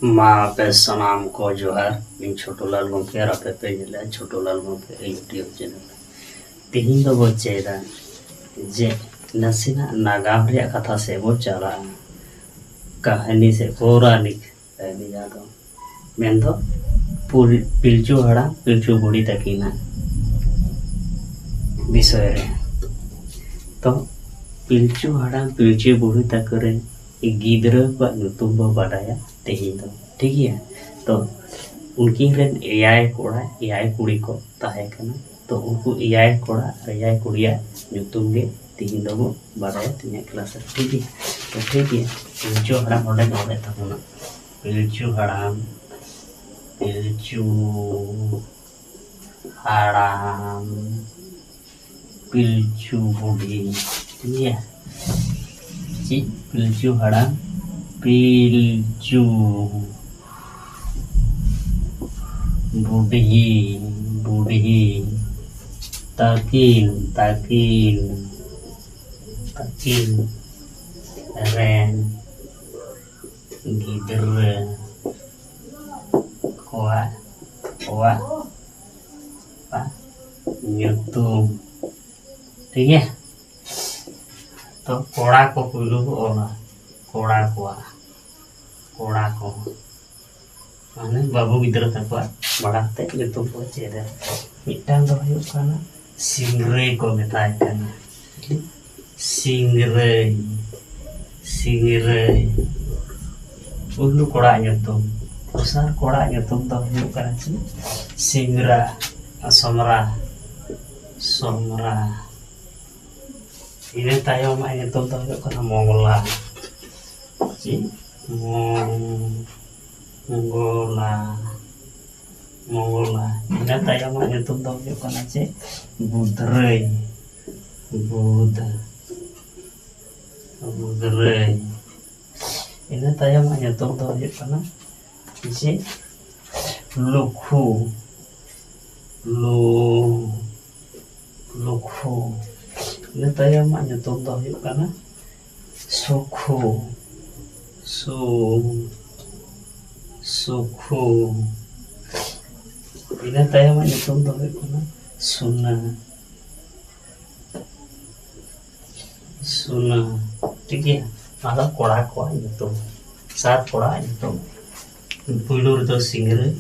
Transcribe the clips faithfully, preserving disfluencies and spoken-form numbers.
ᱢᱟ ᱟᱯᱮ ᱥᱟᱱᱟᱢ ᱠᱚ ᱡᱚᱦᱟᱨ᱾ ᱤᱧ ᱪᱷᱳᱴᱩᱞᱟᱞ ᱜᱚᱢᱠᱮ ᱟᱨ ᱟᱯᱮ ᱯᱮ ᱧᱮᱞᱮᱫᱼᱟ ᱪᱷᱳᱴᱩᱞᱟᱞ ᱜᱚᱢᱠᱮ YouTube channel᱾ ᱛᱮᱦᱮᱧ ᱫᱚᱵᱚ ᱪᱮᱫᱟ ᱡᱮ ᱱᱟᱥᱮᱱᱟᱜ ᱱᱟᱜᱟᱢ ᱨᱮᱭᱟᱜ ᱠᱟᱛᱷᱟ ᱥᱮᱫ ᱵᱚ ᱪᱟᱞᱟᱜᱼᱟ, ᱠᱟᱹᱦᱱᱤ ᱥᱮ ᱯᱳᱨᱟᱱᱤᱠ ᱠᱟᱹᱦᱱᱤ ᱡᱟᱦᱟᱸ ᱫᱚ ᱢᱮᱱᱫᱚ ᱯᱩᱨ-, ᱯᱤᱞᱪᱩ ᱦᱟᱲᱟᱢ ᱯᱤᱞᱪᱩ ᱵᱩᱲᱦᱤ ᱛᱟᱹᱠᱤᱱᱟᱜ ᱵᱤᱥᱚᱭ ᱨᱮ᱾ ᱛᱚ ᱯᱤᱞᱪᱩ ᱦᱟᱲᱟᱢ ᱯᱤᱞᱪᱩ ᱵᱩᱲᱦᱤ ᱛᱟᱠᱚ ᱨᱮᱱ ᱜᱤᱫᱽᱨᱟᱹ ᱠᱚᱣᱟᱜ ᱧᱩᱛᱩᱢ ᱵᱚ ᱵᱟᱰᱟᱭᱟ ᱛᱮᱦᱮᱧ ᱫᱚ, ᱴᱷᱤᱠ ᱜᱮᱭᱟ? ᱛᱚ ᱩᱱᱠᱤᱱ ᱨᱮᱱ ᱮᱭᱟᱭ ᱠᱚᱲᱟ ᱮᱭᱟᱭ ᱠᱩᱲᱤ ᱠᱚ ᱛᱟᱦᱮᱸ ᱠᱟᱱᱟ᱾ ᱛᱚ ᱩᱱᱠᱩ ᱮᱭᱟᱭ ᱠᱚᱲᱟ ᱟᱨ ᱮᱭᱟᱭ ᱠᱩᱲᱤᱭᱟᱜ ᱧᱩᱛᱩᱢ ᱜᱮ ᱛᱮᱦᱮᱧ ᱫᱚᱵᱚ ᱵᱟᱰᱟᱭᱟ ᱛᱮᱦᱮᱧᱟᱜ ᱠᱞᱟᱥ ᱨᱮ, ᱴᱷᱤᱠ ᱜᱮᱭᱟ? ᱛᱚ ᱴᱷᱤᱠ ᱜᱮᱭᱟ, ᱯᱤᱞᱪᱩ ᱦᱟᱲᱟᱢ ᱚᱸᱰᱮ ᱚᱞᱮᱫ ᱛᱟᱵᱚᱱᱟ, ᱯᱤᱞᱪᱩ ᱦᱟᱲᱟᱢ, ᱯᱤᱞᱪᱩ ᱦᱟᱲᱟᱢ, ᱯᱤᱞᱪᱩ ᱵᱩᱰᱷᱤ, ᱴᱷᱤᱠ ᱜᱮᱭᱟ? ᱪᱮᱫ? ᱯᱤᱞᱪᱩ ᱦᱟᱲᱟᱢ, ᱯᱤᱞᱪᱩ ᱵᱩᱰᱷᱤ, ᱵᱩᱰᱷᱤ ᱛᱟᱹᱠᱤᱱ, ᱛᱟᱹᱠᱤᱱ, ᱛᱟᱹᱠᱤᱱ ᱨᱮᱱ ᱜᱤᱫᱽᱨᱟᱹ ᱠᱚᱣᱟᱜ, ᱠᱚᱣᱟᱜ ᱧᱩᱛᱩᱢ, ᱴᱷᱤᱠ ᱜᱮᱭᱟ? ᱛᱚ ᱠᱚᱲᱟ ᱠᱚ ᱯᱩᱭᱞᱩ ᱠᱚ ᱚᱞᱟ, ᱠᱚᱲᱟ ᱠᱚᱣᱟᱜ, ᱠᱚᱲᱟ ᱠᱚ, ᱢᱟᱱᱮ ᱵᱟᱹᱵᱩ ᱜᱤᱫᱽᱨᱟᱹ ᱛᱟᱠᱚᱣᱟᱜ ᱢᱟᱲᱟᱝ ᱛᱮ ᱧᱩᱛᱩᱢ ᱠᱚ ᱪᱮᱫᱟ᱾ ᱢᱤᱫᱴᱟᱝ ᱫᱚ ᱦᱩᱭᱩᱜ ᱠᱟᱱᱟ ᱥᱤᱝᱨᱟᱹᱭ ᱠᱚ ᱢᱮᱛᱟᱭ ᱠᱟᱱᱟ, ᱥᱤᱝᱨᱟᱹᱭ, ᱥᱤᱝᱨᱟᱹᱭ᱾ ᱯᱩᱭᱞᱩ ᱠᱚᱲᱟ ᱧᱩᱛᱩᱢ, ᱫᱚᱥᱟᱨ ᱠᱚᱲᱟ ᱧᱩᱛᱩᱢ ᱫᱚ ᱦᱩᱭᱩᱜ ᱠᱟᱱᱟ ᱪᱮᱫ? ᱥᱤᱝᱨᱟ, ᱥᱚᱢᱨᱟ, ᱥᱚᱢᱨᱟ᱾ ᱤᱱᱟᱹ ᱛᱟᱭᱚᱢᱟᱜ ᱧᱩᱛᱩᱢ ᱫᱚ ᱦᱩᱭᱩᱜ ᱠᱟᱱᱟ ᱢᱚᱝᱜᱚᱞᱟ᱾ ᱪᱮᱫ? ᱢᱚᱝ-, ᱢᱚᱝᱜᱚᱞᱟ, ᱢᱚᱝᱜᱚᱞᱟ᱾ ᱤᱱᱟᱹ ᱛᱟᱭᱚᱢᱟᱜ ᱧᱩᱛᱩᱢ ᱫᱚ ᱦᱩᱭᱩᱜ ᱠᱟᱱᱟ ᱪᱮᱫ? ᱵᱩᱫᱷᱨᱟᱹᱭ, ᱵᱩᱫᱷ, ᱵᱩᱫᱷᱨᱟᱹᱭ᱾ ᱤᱱᱟᱹ ᱛᱟᱭᱚᱢᱟᱜ ᱧᱩᱛᱩᱢ ᱫᱚ ᱦᱩᱭᱩᱜ ᱠᱟᱱᱟ ᱪᱮᱫ? ᱞᱩᱠᱷᱩ, ᱞᱩ-, ᱞᱩᱠᱷᱩ᱾ ᱤᱱᱟᱹ ᱛᱟᱭᱚᱢᱟᱜ ᱧᱩᱛᱩᱢ ᱫᱚ ᱦᱩᱭᱩᱜ ᱠᱟᱱᱟ ᱥᱩᱠᱷᱩ, ᱥᱩ-, ᱥᱩᱠᱷᱩ᱾ ᱤᱱᱟᱹ ᱛᱟᱭᱚᱢᱟᱜ ᱧᱩᱛᱩᱢ ᱫᱚ ᱦᱩᱭᱩᱜ ᱠᱟᱱᱟ ᱥᱩᱱᱟᱹ᱾ ᱥᱩᱱᱟᱹ᱾ ᱴᱷᱤᱠ ᱜᱮᱭᱟ, ᱱᱚᱣᱟ ᱫᱚ ᱠᱚᱲᱟ ᱠᱚᱣᱟᱜ ᱧᱩᱛᱩᱢ, ᱥᱟᱛ ᱠᱚᱲᱟᱣᱟᱜ ᱧᱩᱛᱩᱢ᱾ ᱯᱩᱭᱞᱩ ᱨᱮᱫᱚ ᱥᱤᱝᱨᱟᱹᱭ,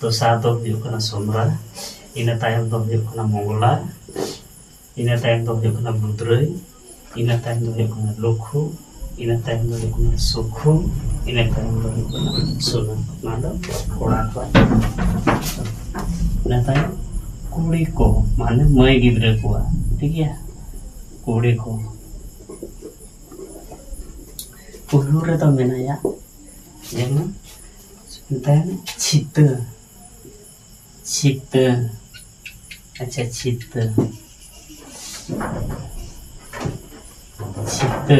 ᱫᱚᱥᱟᱨ ᱫᱚ ᱦᱩᱭᱩᱜ ᱠᱟᱱᱟ ᱥᱚᱸᱫᱽᱨᱟ, ᱤᱱᱟᱹ ᱛᱟᱭᱚᱢ ᱫᱚ ᱦᱩᱭᱩᱜ ᱠᱟᱱᱟ ᱢᱚᱸᱜᱚᱞᱟ, ᱤᱱᱟᱹ ᱛᱟᱭᱚᱢ ᱫᱚ ᱦᱩᱭᱩᱜ ᱠᱟᱱᱟ ᱵᱩᱫᱽᱨᱟᱹᱭ, ᱤᱱᱟᱹ ᱛᱟᱭᱚᱢ ᱫᱚ ᱦᱩᱭᱩᱜ ᱠᱟᱱᱟ ᱞᱩᱠᱷᱩ, ᱤᱱᱟᱹ ᱛᱟᱭᱚᱢ ᱫᱚ ᱦᱩᱭᱩᱜ ᱠᱟᱱᱟ ᱥᱩᱠᱷᱩ, ᱤᱱᱟᱹ ᱛᱟᱭᱚᱢ ᱫᱚ ᱦᱩᱭᱩᱜ ᱠᱟᱱᱟ ᱥᱩᱱᱟᱹ᱾ ᱱᱚᱣᱟ ᱫᱚ ᱠᱚᱲᱟ ᱠᱚᱣᱟᱜ᱾ ᱤᱱᱟᱹ ᱛᱟᱭᱚᱢ ᱠᱩᱲᱤ ᱠᱚ, ᱢᱟᱱᱮ ᱢᱟᱹᱭ ᱜᱤᱫᱽᱨᱟᱹ ᱠᱚᱣᱟᱜ, ᱴᱷᱤᱠ ᱜᱮᱭᱟ? ᱠᱩᱲᱤ ᱠᱚ᱾ ᱯᱩᱭᱞᱩ ᱨᱮᱫᱚ ᱢᱮᱱᱟᱭᱟ, ᱡᱮᱢᱚᱱ ᱢᱮᱛᱟᱭ ᱢᱮ ᱪᱷᱤᱛᱟᱹ, ᱪᱷᱤᱛᱟᱹ᱾ ᱟᱪᱪᱷᱟ, ᱪᱷᱤᱛᱟᱹ, ᱪᱷᱤᱛᱟᱹ,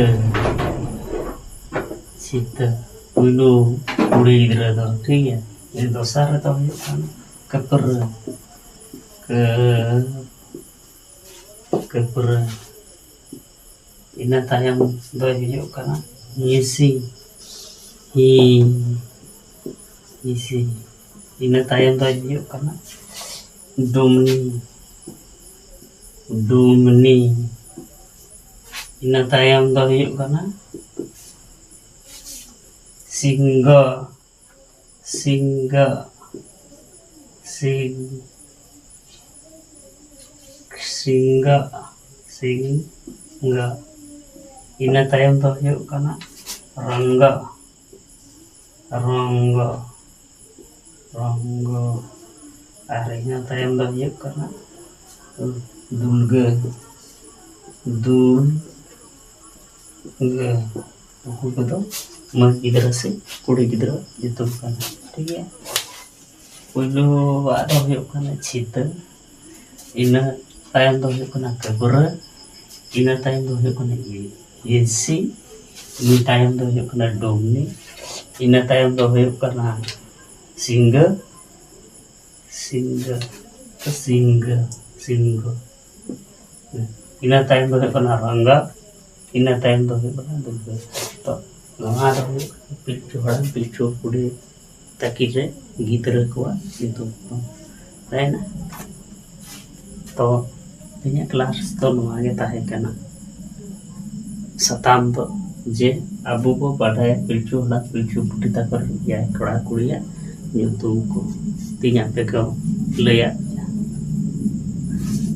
ᱪᱷᱤᱛᱟᱹ᱾ ᱯᱩᱭᱞᱩ ᱠᱩᱲᱤ ᱜᱤᱫᱽᱨᱟᱹ ᱫᱚ, ᱴᱷᱤᱠ ᱜᱮᱭᱟ᱾ ᱫᱚᱥᱟᱨ ᱨᱮᱫᱚ ᱦᱩᱭᱩᱜ ᱠᱟᱱᱟ ᱠᱟᱹᱯᱨᱟᱹ, ᱠᱟᱹ-, ᱠᱟᱹᱯᱨᱟᱹ᱾ ᱤᱱᱟᱹ ᱛᱟᱭᱚᱢ ᱫᱚᱭ ᱦᱩᱭᱩᱜ ᱠᱟᱱᱟ ᱦᱤᱸᱥᱤ, ᱦᱤ-, ᱦᱤᱸᱥᱤ᱾ ᱤᱱᱟᱹ ᱛᱟᱭᱚᱢ ᱫᱚᱭ ᱦᱩᱭᱩᱜ ᱠᱟᱱᱟ ᱰᱩᱢᱱᱤ, ᱰᱩᱢᱱᱤ᱾ ᱤᱱᱟᱹ ᱛᱟᱭᱚᱢ ᱫᱚ ᱦᱩᱭᱩᱜ ᱠᱟᱱᱟ ᱥᱤᱝᱜᱚ, ᱥᱤᱝᱜᱟ, ᱥᱤᱝ-, ᱥᱤᱝᱜᱟ, ᱥᱤᱝᱜᱟ᱾ ᱤᱱᱟᱹ ᱛᱟᱭᱚᱢ ᱫᱚ ᱦᱩᱭᱩᱜ ᱠᱟᱱᱟ ᱨᱚᱝᱜᱚ, ᱨᱚᱝᱜᱚ, ᱨᱚᱝᱜᱚ᱾ ᱟᱨ ᱤᱱᱟᱹ ᱛᱟᱭᱚᱢ ᱫᱚ ᱦᱩᱭᱩᱜ ᱠᱟᱱᱟ ᱫᱩᱞᱜᱟᱹ, ᱫᱩᱞ-, ᱜᱟᱹ᱾ ᱱᱩᱠᱩ ᱠᱚᱫᱚ ᱢᱟᱹᱭ ᱜᱤᱫᱽᱨᱟᱹ ᱥᱮ ᱠᱩᱲᱤ ᱜᱤᱫᱽᱨᱟᱹ ᱧᱩᱛᱩᱢ ᱠᱟᱱᱟ, ᱴᱷᱤᱠ ᱜᱮᱭᱟ᱾ ᱯᱩᱭᱞᱩᱣᱟᱜ ᱫᱚ ᱦᱩᱭᱩᱜ ᱠᱟᱱᱟ ᱪᱷᱤᱛᱟᱹ, ᱤᱱᱟᱹ ᱛᱟᱭᱚᱢ ᱫᱚ ᱦᱩᱭᱩᱜ ᱠᱟᱱᱟ ᱠᱟᱹᱵᱽᱨᱟᱹ, ᱤᱱᱟᱹ ᱛᱟᱭᱚᱢ ᱫᱚ ᱦᱩᱭᱩᱜ ᱠᱟᱱᱟ ᱤ-, ᱤᱥᱤ, ᱤᱱᱟᱹ ᱛᱟᱭᱚᱢ ᱫᱚ ᱦᱩᱭᱩᱜ ᱠᱟᱱᱟ ᱰᱩᱢᱱᱤ, ᱤᱱᱟᱹ ᱛᱟᱭᱚᱢ ᱫᱚ ᱦᱩᱭᱩᱜ ᱠᱟᱱᱟ ᱥᱤᱸᱜᱟᱹ, ᱥᱤᱝᱜᱟᱹ, ᱥᱤᱝᱜᱟᱹ, ᱥᱤᱝᱜᱟᱹ᱾ ᱤᱱᱟᱹ ᱛᱟᱭᱚᱢ ᱫᱚ ᱦᱩᱭᱩᱜ ᱠᱟᱱᱟ ᱨᱟᱸᱜᱟ, ᱤᱱᱟᱹ ᱛᱟᱭᱚᱢ ᱫᱚ ᱦᱩᱭᱩᱜ ᱠᱟᱱᱟ ᱫᱩᱨᱜᱟᱹ᱾ ᱛᱚ, ᱱᱚᱣᱟ ᱫᱚ ᱦᱩᱭᱩᱜ ᱠᱟᱱᱟ ᱯᱤᱞᱪᱩ ᱦᱟᱲᱟᱢ, ᱯᱤᱞᱪᱩ ᱵᱩᱰᱷᱤ, ᱛᱟᱹᱠᱤᱱ ᱨᱮ ᱜᱤᱫᱽᱨᱟᱹ ᱠᱚᱣᱟᱜ ᱧᱩᱛᱩᱢ ᱠᱚ ᱛᱟᱦᱮᱱᱟ᱾ ᱛᱚ ᱛᱮᱦᱮᱧᱟᱜ ᱠᱞᱟᱥ ᱫᱚ ᱱᱚᱣᱟ ᱜᱮ ᱛᱟᱦᱮᱸ ᱠᱟᱱᱟ᱾ ᱥᱟᱛᱟᱢ ᱫᱚ ᱡᱮ ᱟᱵᱚ ᱵᱚ ᱵᱟᱰᱟᱭᱟ ᱯᱤᱞᱪᱩ ᱦᱟᱲᱟᱢ ᱯᱤᱞᱪᱩ ᱵᱩᱰᱷᱤ ᱛᱟᱠᱚ ᱨᱮᱱ ᱮᱭᱟᱭ ᱠᱚᱲᱟ ᱠᱩᱲᱤᱭᱟᱜ ᱧᱩᱛᱩᱢ ᱠᱚ᱾ ᱛᱮᱦᱮᱧ ᱟᱯᱮ ᱠᱚ ᱞᱟᱹᱭᱟ